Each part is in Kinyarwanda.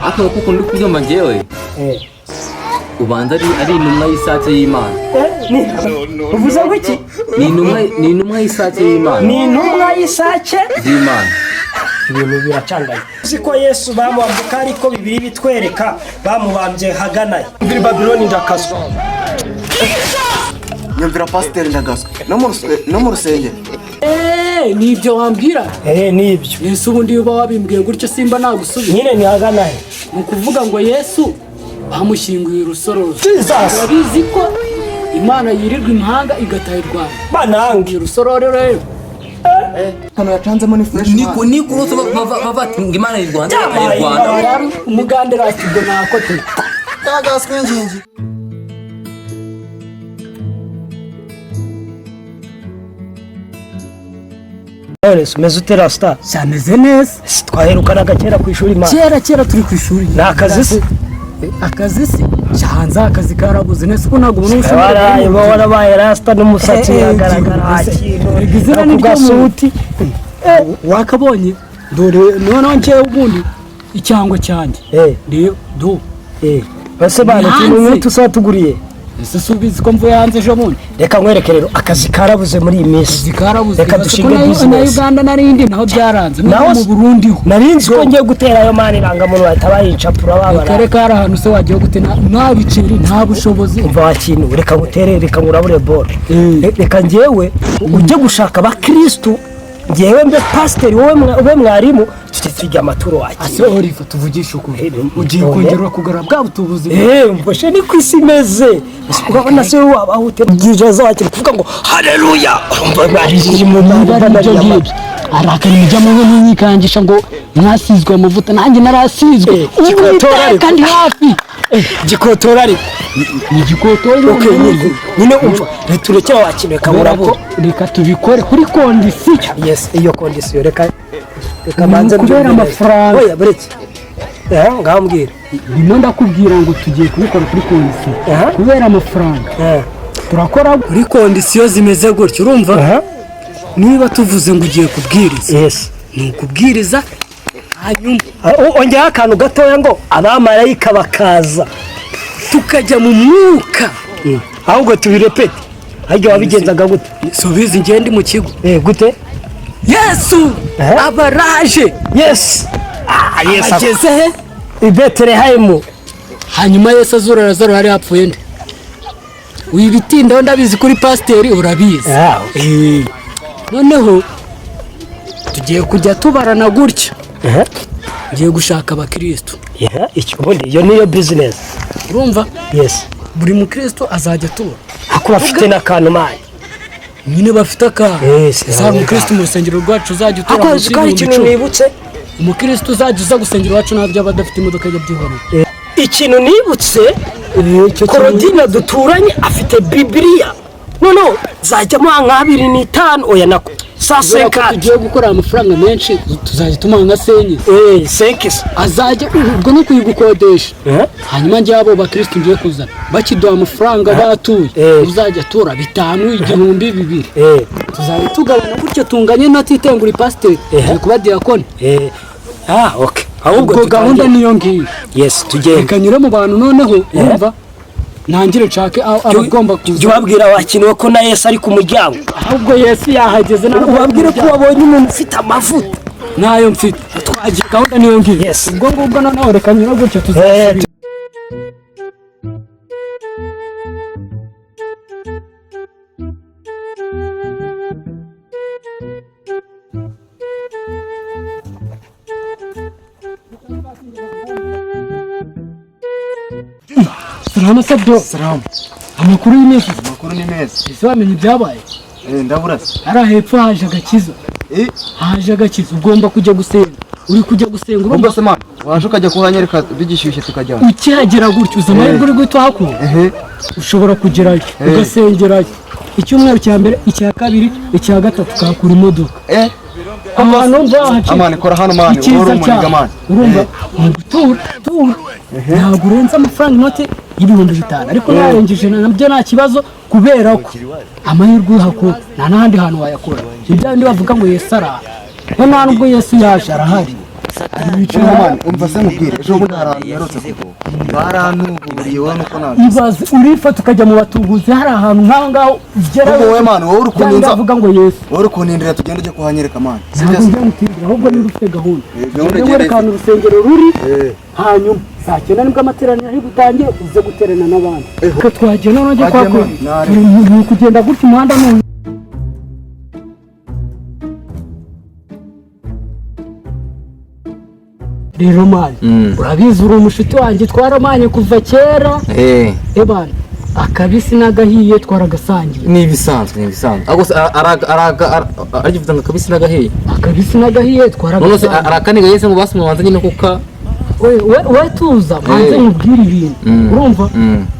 Ariko kuko ndi kubyumva njyewe, ubanza ari intumwa y'isake y'Imana. Uvuze ngo iki? Ni intumwa y'isake y'Imana. Ni intumwa y'isake y'Imana. Ibintu biracanganye. Uzi ko Yesu bamubambye, ko ariko bibiri bitwereka bamubambye haganaye muri Babiloni, ndakazwa. Nyumvira pasiteri, ndagaswe no mu rusengero. Eee, ni ibyo wambwira? Eh, nibyo. Yesu, ubundi iyo uba wabimbwiye gutyo simba nagusubiza. Nyine ni haganaye. Ni ukuvuga ngo Yesu bamushyinguye urusororo. Jesus. Urabizi ko Imana yirirwa imahanga igataha i Rwanda. Banange. Urusororo rero. Hano yacanzemo ni fresh. Ni kurose bava ngo Imana y'u Rwanda y'u Rwanda. Yari umugande rasi, ubwo nakote. Ndagaswe ngingi. None se umeze ute, rasta? Cyameze neza. Twaherukanaga kera ku ishuri, man. Kera kera turi ku ishuri. Ni akazi se? Akazi se, hanze akazi karabuze. Nese ko ntabwo ubona ubushomeri? Waraye warabaye rasta n'umusatsi uragaragara. Erega izina ni ku ryo gasuti. Wakabonye, dore noneho njyewe ubundi icyangwe cyanjye. Reba do. Base bana. Ni Turi hanze. mu tusa tuguriye. Ese si ubizi ko mvuye hanze ejo bundi? Reka nkwereke rero, akazi karabuze muri iyi minsi. Akazi karabuze. Reka Ibaze ko dushinge na business. Uganda n'arindi naho byaranze. Naho no mu Burundi ho. Nari nzi ko ngiye gutera ayo man, irangamuntu bahita bayincapura babara. Kare kari ahantu se wagiye gute nta biceri, nta bushobozi? Umva wa kintu, reka ngutere, reka ngurabure boro. Reka njyewe ujye gushaka abakirisitu, njyewe mbe pasiteri, wowe ube mwarimu, tujye tujya amaturo Ase wakira. Oliva, tuvugishe ukuri, ugiye none. kongera kugarura bwa butubuzi? Eee, mboshe ni ku isi imeze. Urabona se waba utebwije wakira kuvuga ngo haleluya, urumva mwarishimwe. Niba ari ibyo ngibyo, hari akantu mujya mu nyikangisha ngo mwasizwe amavuta, nanjye narasizwe. Gikotora ariko. Uwiteka ndi hafi. Gikotora ariko. Ni igikotora. Okay, nyine umva, reka turekere wakira, reka Kubera ko ngurabure. Reka tubikore kuri condition. Yes, iyo condition, reka manze Kubera mbyumve neza. amafaranga. Oya, buretse, eh, ngaho mbwira. Ndimo ndakubwira ngo tugiye kubikora kuri condition. Kubera amafaranga. Turakora kuri condition zimeze gutyo, urumva? Niba tuvuze ngo ugiye kubwiriza, ni ukubwiriza, hanyuma Ongeraho akantu gatoya ngo abamarayika bakaza. Tukajya mu mwuka. Ahubwo tubirepete, harya wabigenzaga gute? Subiza, ingende mu kigo. Eh, gute? Yesu abaraje. Yes, ah, yes. Ageze he? I Betelehemu. Hanyuma Yesu azura Lazaro, yari yapfuye nde? Wibitindaho, ndabizi kuri pasiteri urabizi. Ah. Noneho tugiye kujya tubarana gutya. Ngiye gushaka abakirisitu. Yeah, icyo ubundi iyo niyo business. Urumva? Yes. Buri mukristo azajya atura. Ako bafite n'akantu, man. Nyine bafite akantu. Yes. Ese hari umukristo mu rusengero rwacu uzajya utura Ako munsi ko hari y'ibihumbi ikintu 10? nibutse. Umukristo uzajya uza gusengera iwacu ntabyo aba adafite imodoka, ajya abyihorera. Ikintu nibutse, Korodina duturanye afite Bibiliya, noneho zajyamo nk'abiri n'itanu, oya, nako sa Kubera ko senkati. tugiye gukora amafaranga menshi, tuzajya tumuha nka senyi. Eh, senkisi. Azajya ubwo ni kuyigukodesha. Hanyuma njye abo bakristo ngiye kuzana bakiduha amafaranga batuye, uzajya atura 5, 1000, 2000, tuzajya tugabana gutyo tunganye, natitengura pasiteri ari kuba diyakoni. Ah, okay, ahubwo Ubwo gahunda tutangire. niyo ngiyo. Yes, tugende. Reka nyure mu bantu noneho, urumva, ntangire nshake abagomba Jya kuza. ubabwira wakiniwe ko na Yesu ari ku muryango. Ahubwo Yesu yahageze ntabwo. Ubabwire ko wabonye umuntu ufite amavuta. Ntayo mfite. Twagiye, gahunda niyo ngiyo. Yes. Ubwo ngubwo noneho reka nyure gutyo, tuzasubira. Salama sabyo. Salamu. Amakuru y'iminsi? Amakuru ni meza. Ese wamenye ibyabaye? Eh, ndaburasa. Hariya hepfo haje agakiza. Haje agakiza, ugomba kujya gusenga. Uri kujya gusenga, urumva? Ubwo se man, waje ukajya kuhanyereka bigishyushye tukajyana. Ukihagera gutyo, uzi amahirwe uri guhita uhakura? Ushobora kugerayo ugasengerayo icyumweru cya mbere, icya kabiri, icya gatatu, ukahakura imodoka. Ahantu mva. Amani, kora hano man, Icyiza uri umuniga cyaho, man. urumva, ni gutura tura, ntabwo urenza amafaranga inote y'ibihumbi 5, ariko narengeje nabyo nta kibazo, kubera ko amahirwe uyahakura nta n'ahandi hantu wayakura. Ni bya bindi bavuga ngo Yesu araha, ko nta nubwo Yesu yaje arahari. Noneho man, umva se nkubwire, ejo bundi hari ahantu mperutse kujya, barantuburiye wowe nuko nabi. Ibaze urifata ukajya mu batubuzi, hari ahantu nk'aho ngaho ugera. Ahubwo wowe man, wowe uri kuninza. Avuga ngo Yesu. Wowe uri kunindira, tugende ujye kuhanyereka man, sibyo Ntabwo se? njya mutindira, ahubwo niba ufite gahunda, Gahunda ugende igenda. wereka ahantu urusengero ruri, hanyuma saa 9 nibwo amateraniro ari butangire, uze guterana n'abandi. Reka twagiye noneho ujye kwa Twagiye, kure. man, nari. Ni ukugenda gutya, umuhanda ni uyu. Rero man, urabizi uri umushuti wanjye, twaramanye kuva kera. Ebana, akabisi n'agahiye twaragasangiye. Ni ibisanzwe, ni ibisanzwe. Ahubwo se aragivuga ngo akabisi n'agahiye? Akabisi n'agahiye None se twaragasangiye. arakaniga yese ngo basi mubanze nyine kuka. We tuza mbanze nkubwire ibintu. Urumva,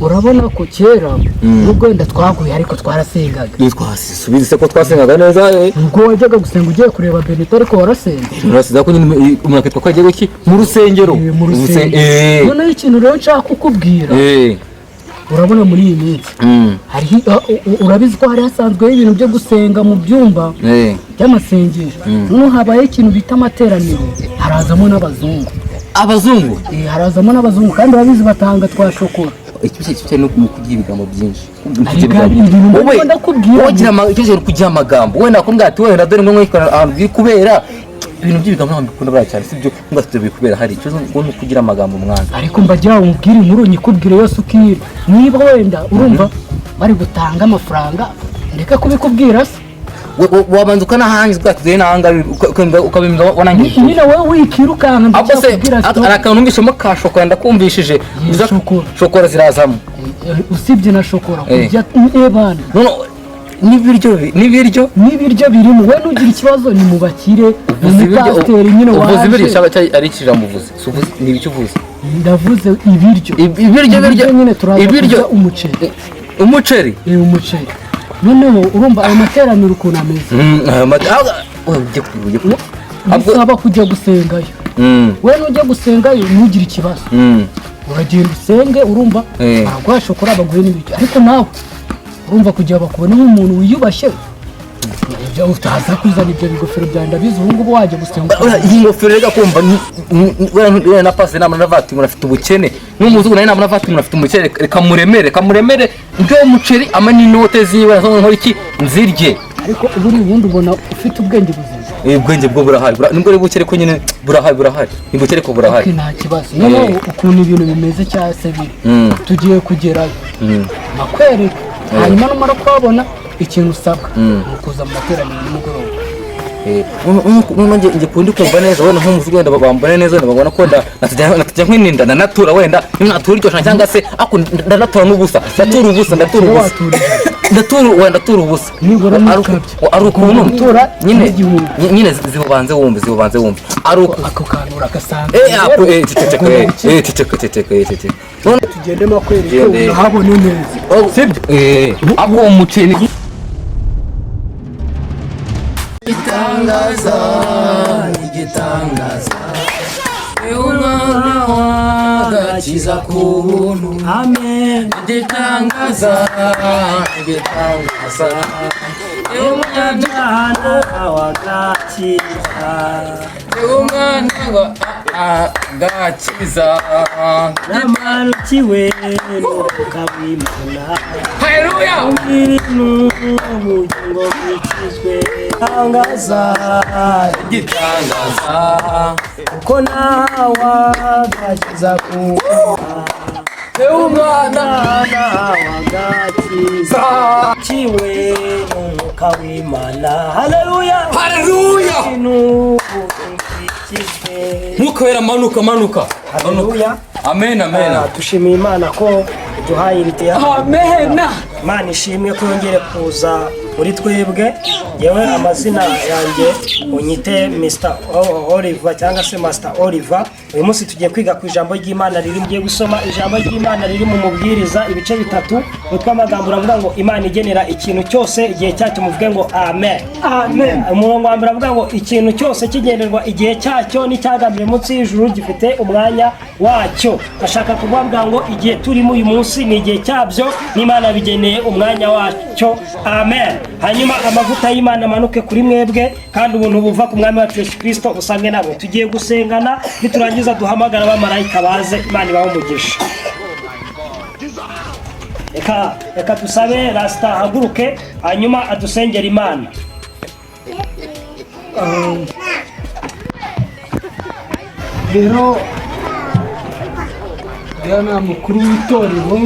urabona ko kera nubwo wenda twaguye ariko twarasengaga. Twasubize se ko twasengaga neza. Ubwo wajyaga gusenga ugiye kureba Benito, ariko warasenze. Urasiza ko nyine umuntu akitwa ko agiye guki mu rusengero. Mu rusengero. Noneho ikintu rero nshaka kukubwira, urabona muri iyi minsi hariho urabizi ko hari hasanzweho ibintu byo gusenga mu byumba by'amasengesho. Noneho habayeho ikintu bita amateraniro, harazamo n'abazungu. Abazungu? Harazamo n'abazungu, kandi urabizi batanga twa shokora. Icyo ni ukugira ibigambo byinshi. Ariko ibintu Wowe ndimo ndakubwira. Wowe gira icyo kintu kugira amagambo, wenda nakubwira ati wenda dore ngo nkwereke ahantu biri kubera ibintu by'ibigambo, ntabwo mbikunda buriya cyane, sibyo? Ngo ati dore biri kubera hari ikibazo ngo ni ukugira amagambo, mwana. Ariko mbagira ngo umubwire inkuru, nyikubwire yose ukira. Niba wenda urumva bari gutanga amafaranga, ndeka kubikubwira se? Wabanza ukanahangiza ubwato, dore n'ahangaha ukabimbwa wanangije. Nyine wowe wikirukanka, Ahubwo se ndacyakubwira hari akantu numvishemo ka shokora, ndakumvishije. Shokora. Shokora zirazamo. Usibye na shokora, kurya ebana. None n'ibiryo N'ibiryo birimo, we nugira ikibazo ni mu bakire, ni Uvuze ibiryo, umupasiteri nyine uvuze ibiryo waje. cyaba ari ikijambo uvuze? Si uvuze, ni ibiki uvuze? Ndavuze ibiryo. Ibiryo, ibiryo. Nyine turaza Ibiryo. kurya umuceri. Umuceri. Umuceri. Noneho urumva ayo materaniro ukuntu ameze. Ayo oh, ujye Bisaba kujya gusengayo. We nujya gusengayo ntugire ikibazo, uragenda usenge, urumva, baraguha shokora, baguhe n'ibiryo. Ariko nawe urumva kugira bakubone nk'umuntu wiyubashye, ibyo utaza kuzana ibyo bigofero byawe, ndabizi ubu ngubu wajya gusenga. Oya, iyi ngofero rega kumva wenda na pasi nama navuga ati umuntu afite ubukene n'umuzungu nawe nama navuga ati umuntu afite umukene, reka muremere, reka muremere ndyo umuceri ama n'inote ziwe nazo nkora iki nzirye. Ariko buri ubundi ubona ufite ubwenge buzima. Ubwenge bwo burahari, nubwo ari buke ariko nyine burahari, burahari, ni buke ariko burahari. Okay, nta kibazo. Noneho ukuntu ibintu bimeze cyangwa se biri, tugiye kugerayo nakwereka, hanyuma numara kuhabona ikintu usabwa ni ukuza mu materaniro nimugoroba. Noneho njye kundi kumva neza, wenda nk'umuzungu wenda bambone neza, wenda babona ko natajya nkwininda ndanatura, wenda natura iryo jana cyangwa se ako ndanatura n'ubusa, ndatura ubusa, ndatura ubusa, ndatura, wenda ndatura ubusa. Nibura Ari n'ukabya. Ari ukuntu Gutura nyine n'igihumbi. Nyine zibubanze wumve, zibubanze wumve, ari uku Ako kantu uragasanga. Ako ceceka, ceceka, ceceka, ceceka. None tugende makwereke. Gende. Urahabone neza. Sibyo, ako uwo muceri. Igitangaza, igitangaza, umwana w'agakiza ku buntu. Amen. Igitangaza, igitangaza, Umwana w'agakiza. Umwana w'agakiza. Namanukiwe n'umwuka w'Imana. Haleluya. Ibintu ubugingo bukizwe. Tangaza. Igitangaza. Kuko nawe agakiza ku Umwana w'agakiza kiwe n'umwuka w'Imana. Haleluya. Haleluya. Ibintu ubugingo bukizwe. Nkuko wera, manuka, manuka. Haleluya. Amen, amen. Dushimiye Imana ko duhaye iri terambere. Amena. Imana ishimwe ko yongere kuza muri twebwe. Yewe, amazina yanjye unyite Mr Oliver cyangwa se Master Oliver. Uyu munsi tugiye kwiga ku ijambo ry'Imana riri, ngiye gusoma ijambo ry'Imana riri mu Mubwiriza ibice 3. Umutwe w'amagambo uravuga ngo Imana igenera ikintu cyose igihe cyacyo. Muvuge ngo amen. Amen. Umurongo wa mbere avuga ngo ikintu cyose kigenerwa igihe cyacyo, n'icyagambiriwe munsi y'ijuru gifite umwanya wacyo. Ashaka kuvuga ngo igihe turimo uyu munsi ni igihe cyabyo, n'Imana bigeneye umwanya wacyo. Amen. Hanyuma amavuta y'Imana amanuke kuri mwebwe, kandi ubuntu buva ku Mwami wacu Yesu Kirisito busange namwe. Tugiye gusengana, niturangiza duhamagara abamarayika baze. Imana ibahe umugisha. Reka dusabe Rasita ahaguruke, hanyuma adusengera Imana. Rero njyanama mukuru w'itorero,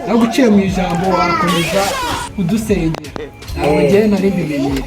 naguciye mu ijambo, wakomeza udusengera, ntabwo ngewe nari mbimenyereye.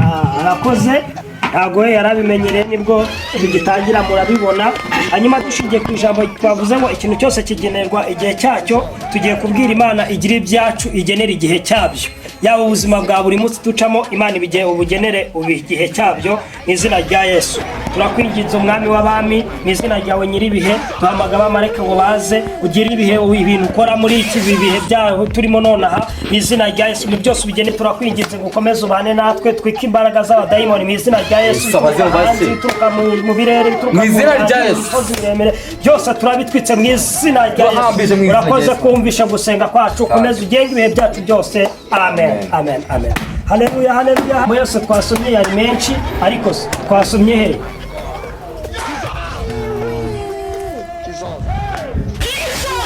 Ah, arakoze. Ntabwo we yari abimenyereye, nibwo tugitangira, murabibona. Hanyuma dushingiye ku ijambo twavuze ngo ikintu cyose kigenerwa igihe cyacyo, tugiye kubwira Imana igira ibyacu igenera igihe cyabyo, yaba ubuzima bwa buri munsi ducamo, Imana ibigihe ubugenere ubu igihe cyabyo. Mu izina rya Yesu turakwinginze, Umwami w'abami, mu izina ryawe nyir'ibihe, duhamagara abamarayika ngo baze ugire ibihe ibintu ukora muri iki bihe byaho turimo nonaha. Mu izina rya Yesu, mu byose ubigene, turakwinginze ngo ukomeze ubane natwe, twike imbaraga z'abadayimoni mu izina rya Yesu. Yesu, abazimu bituruka hanze, bake. bituruka mu birere, bituruka Mu izina nyanja, rya mu Yesu. misozi miremire, byose turabitwitse mu izina rya Turahambije Yesu. mu izina rya Urakoze Yesu. kumvisha gusenga kwacu, ukomeze ugenge ibihe byacu byose. Amen, amen, amen. Haleluya, haleluya. Mu yose twasomye yari menshi, ariko se twasomye he?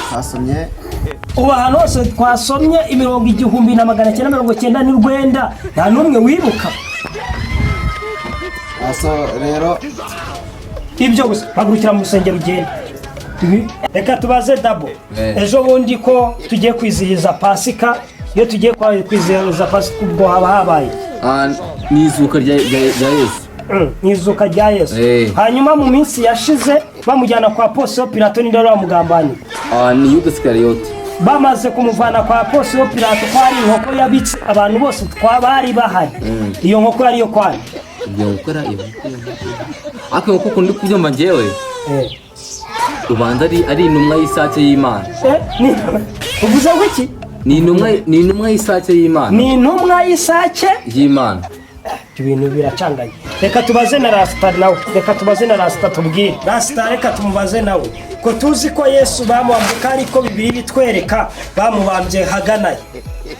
Twasomye Ubu ahantu hose twasomye imirongo 1999, nta n'umwe wibuka? Aso rero. Ibyo gusa, hagurukira mu rusengero ugenda. Reka tubaze dabo. Eh. Ejo bundi ko tugiye kwizihiza Pasika, iyo tugiye kwizihiza Pasika ubwo haba habaye iki? Ah, ni izuka rya Yesu. Ni izuka rya Yesu. Eh. Hanyuma mu minsi yashize bamujyana kwa Posiyo Pilato, ninde wari wamugambaniye? Ah, ni Yuda Isikariyoti. Bamaze kumuvana kwa Posiyo Pilato, ko hari inkoko yabitse, abantu bose twabari bahari, iyo nkoko yari iyo kwani? Ibyo gukora iyo nkoko, ariko iyo nkoko ukuntu ndi kubyumva njyewe, ubanza ari intumwa y'isake y'Imana. Eh, uvuze ngo iki? Ni intumwa y'isake y'Imana. Ni intumwa y'isake y'Imana. Ibyo bintu biracanganye. Reka tubaze na Rasita nawe, reka tubaze na Rasita tubwire. Rasita, reka tumubaze nawe, ko tuzi ko Yesu bamubambye, ariko Bibiliya bitwereka bamubambye haganaye?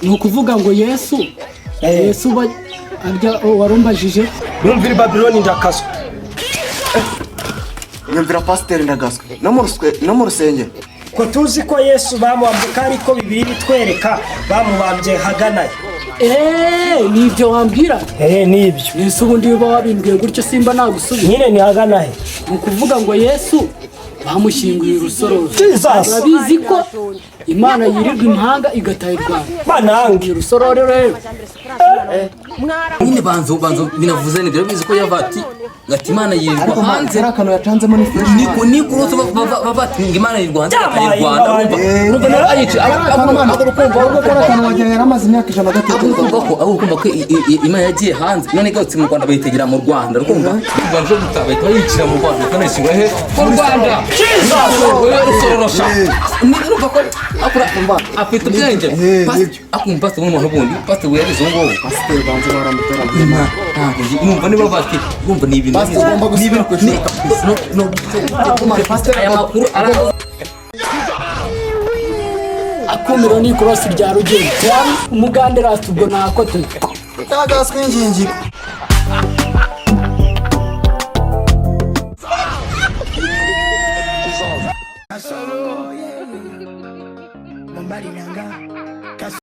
Ni ukuvuga ngo Yesu Eh. Yesu arya warumbajije. Yumvira Babiloni ndakazwa. Nyumvira pasiteri ndagaswe no mu rusengero. Ko tuzi ko Yesu bamubambye, ariko Bibiliya bitwereka bamubambye haganaye? Eee, ni ibyo wambwira? Eh, nibyo. Yesu ubundi uba wabimbwiye gutyo simba nagusubiza. Nyine ni haganahe? Ni ukuvuga ngo Yesu bamushyinguye urusororo. Jesus. Urabizi ko Imana yirirwa imahanga igataha i Rwanda. Banange. Urusororo rero. Nyine banzo binavuze nibyo, urabizi ko yava ati Imana yirirwa Ariko hanze. hari akantu yacanzemo, ni fresh. Niko urose bava bati ngo Imana yirirwa hanze igataha i Rwanda. Byamaye. Urumva nawe ayica. Ahubwo kari akantu wagira yari amaze imyaka 100 agatekereza. Ahubwo ko Imana yagiye hanze none igarutse mu Rwanda, bayitegera mu Rwanda. Urumva u Rwanda rwo gutaha bahita bayicira mu Rwanda, bakanayishyura he? Mu Rwanda. Wewe rusororosha, urumva ko akura afite ubwenge. Eh, nibyo. Akumva pastor w'umuntu bundi, pastor wiyarize ubu ngubu. Pasiteri banze baramutoraguye. Ntabwo numva niba bati urumva ni ibintu Pastor, ugomba gusubira ku ishuri. No. Pastor, aya makuru ara Akumiro ni ikorosi rya Rugendo, umugande Rasita ubwo nakote. Ndagaswe ingingi.